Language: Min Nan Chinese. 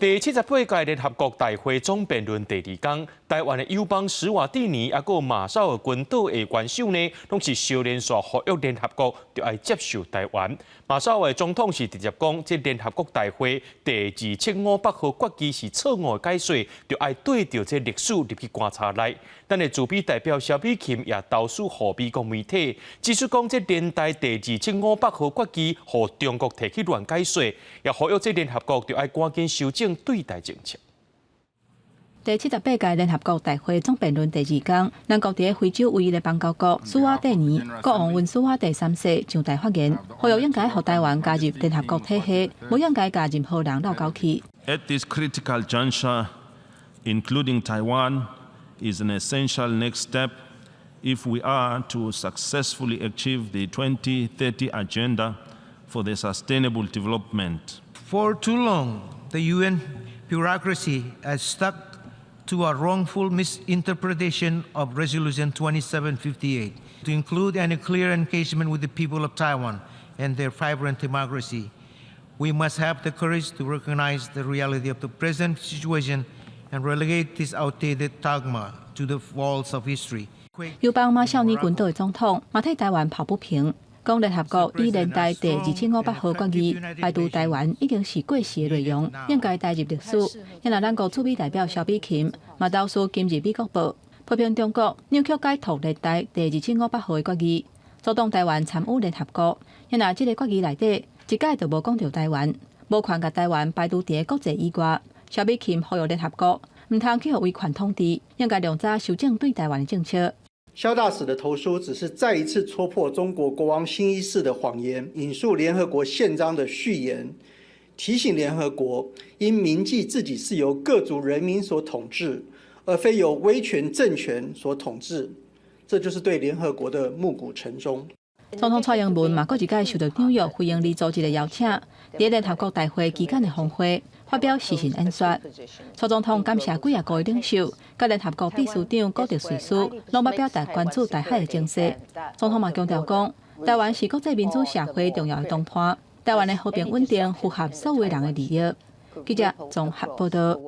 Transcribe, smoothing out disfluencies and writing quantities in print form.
第78屆聯合國大會總辯論第二工，台灣的友邦史瓦蒂尼，抑閣馬紹爾群島的元首呢，攏是相連續呼籲聯合國著愛接受台灣。馬紹爾總統是直接講，這聯合國大會第2758號決議是錯誤的解說，著愛對著這歷史入去棺柴內。咱的駐美代表蕭美琴也投書予美國媒體，指出講這聯大第2758號決議，予中國提去亂解說，也呼籲這聯合國著愛趕緊修正對台政策。第78屆聯合國大會總辯論第二工，咱國佇非洲唯一的邦交國史瓦帝尼國王溫斯瓦蒂三世上台發言，呼籲應該予台灣加入聯合國體系，無應該共任何人落勾去。 At this critical juncture, including Taiwan is an essential next step if we are to successfully achieve the 2030 Agenda for the Sustainable Development. For too long, the UN bureaucracy has stuck to a wrongful misinterpretation of Resolution 2758 to include any clear engagement with the people of Taiwan and their vibrant democracy. We must have the courage to recognize the reality of the present situation and relegate this outdated dogma to the vaults of history. 友邦馬紹爾群島的總統嘛替台灣抱不平，講聯合國以聯大第2758號決議排除台灣已經是過時的內容，應該帶入歷史。因為咱國駐美代表蕭美琴嘛投書今日美國報，批評中國扭曲解讀聯大第2758號的決議，阻擋台灣參與聯合國。因為這个決議內底一概就無講著台灣，無權共台灣排除佇國際以外。蕭美琴呼籲聯合國毋通去予威權統治，應該量早修正對台灣的政策。蕭大使的投書只是再一次戳破中國國王新一世的謊言，引述聯合國憲章的序言，提醒聯合國應銘記自己是由各族人民所統治，而非由威權政權所統治。這就是對聯合國的暮鼓晨鐘。總統蔡英文嘛，閣一擺受到紐約非營利組織的邀請，佇聯合國大會期間的峰會發表視訊演說。蔡總統感謝幾仔個領袖，佮聯合國秘書長古特瑞斯，攏捌表達關注台海的情勢。總統嘛強調講，台灣是國際民主社會重要的同伴，台灣的和平穩定符合所有人的利益。記者綜合報道。